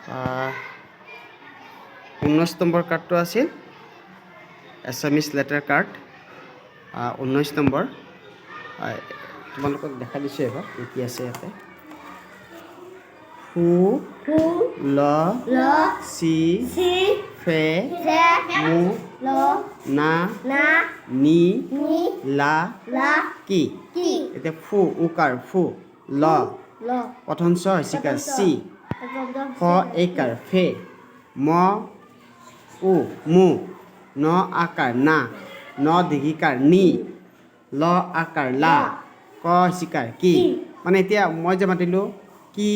19 number কাৰ্ডটো আছিল এছামিছ letter card, 19 number. তোমালোকক দেখাই দিছোঁ এবাৰ কি কি আছে ইয়াতে। ফু, ফু, ল, ল, চি, চি, ফে, ফে, মু, ল, না, না, নি, নি, লা, লা, কি। কি। এতিয়া ফু, উকাৰ ফু, ল, ল, প্ৰথম চ হ্ৰস্বইকাৰ চি, ফ এইকাৰ ফে, ম উ মু, ন আকাৰ না, ন দীৰ্ঘীকাৰ নি, ল আকাৰ লা, ক হ্ৰস্বইকাৰ কি। মানে এতিয়া মই যে মাতিলোঁ কি,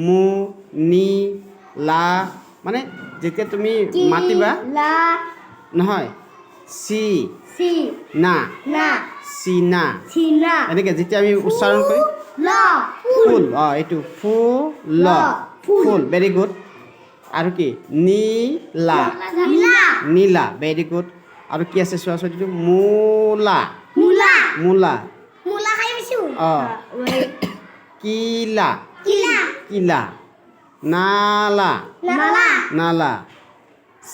মু, নি, লা, মানে যেতিয়া তুমি কি, মাতিবা লা, নহয়, চি, চি, না, না, চীনা, চীনা, এনেকৈ যেতিয়া আমি উচ্চাৰণ কৰিম। ল, ফুল। অঁ, এইটো ফু ল, ফুল। ফুল, ভেৰি গুড। আৰু কি? নীলা। নীলা। নীলা, ভেৰি গুড। আৰু কি আছে চোৱাচোন এইটো। মূলা। মূলা। মূলা। মূলা খাই পাইছো। অঁ, কিলা। কিলা। কিলা, নালা। নালা। নালা,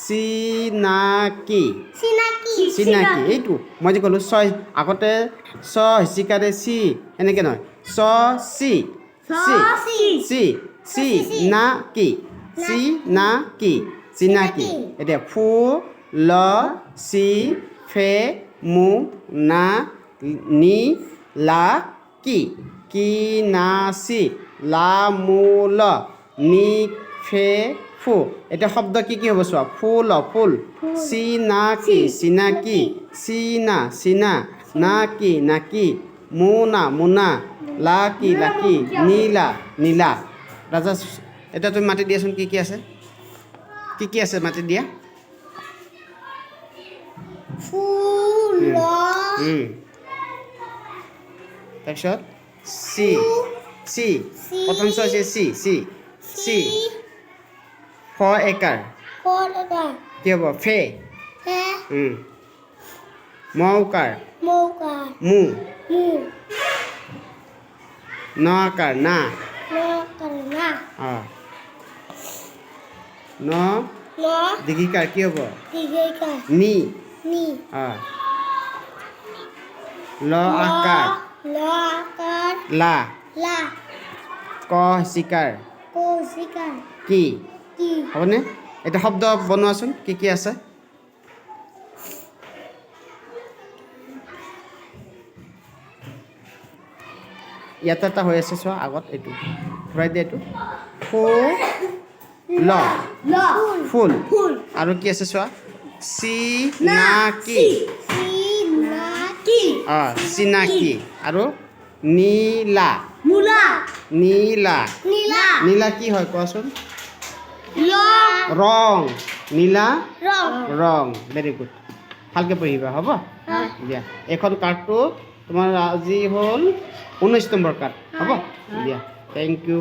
চিনাকি। চিনাকি। চিনাকি। এইটো মই যে ক'লোঁ, ছয় আগতে চ হ্ৰস্বইকাৰে চি, এনেকৈ নহয়, চ চি, চি, চি, চি, চি না কি, চি না কি, চিনাকি। এতিয়া ফু, ল, চি, ফে, মু, না, নি, লা, কি, কি, না, চি, লা, মু, ল, নি, ফে, ফু। এতিয়া শব্দ কি কি হ'ব চোৱা। ফুল, ফুল, চি না কি, চিনাকি, চি না, চিনা, না কি, নাকি, মুনা, মুনা, লা কি, লাকি, নীলা, নীলা। ৰাজা, এতিয়া তুমি মাতি দিয়াচোন, কি কি আছে, কি কি আছে মাতি দিয়া। ফুল, ল, তাৰপিছত চি, চি, চি, প্ৰথম চ হৈছে চি, চি, চি, ফ একাৰ ফ একাৰ কি হ'ব? ফে। ফে। ম উকাৰ মৌকাৰ মু, মু, ন আকাৰ না, নকাৰ না, অঁ, ন ন দীৰ্ঘীকাৰ কি হ'ব? দীৰ্ঘীকাৰ নি, নি, অঁ, ল আকাৰ ল আকাৰ লা, লা, ক হ্ৰস্বইকাৰ ক হ্ৰস্বইকাৰ কি। কি। হ'বনে? এতিয়া শব্দ বনোৱাচোন, কি কি আছে। ইয়াতে এটা হৈ আছে চোৱা আগত, এইটো ঘূৰাই দিয়া, এইটো ফু ল, ল, ফুল। ফুল। আৰু কি আছে চোৱা, চিনাকি। চিনাকি। অঁ, চিনাকি। আৰু নীলা। মূলা। নীলা। নীলা। নীলা কি হয় কোৱাচোন? ল, ৰং। নীলা ৰং। ৰং, ভেৰি গুড। ভালকৈ পঢ়িবা, হ'ব দিয়া। এইখন কাৰ্ডটো তোমাৰ আজি হ'ল 19 নম্বৰ কাৰ্ড, হ'ব দিয়া। Thank U.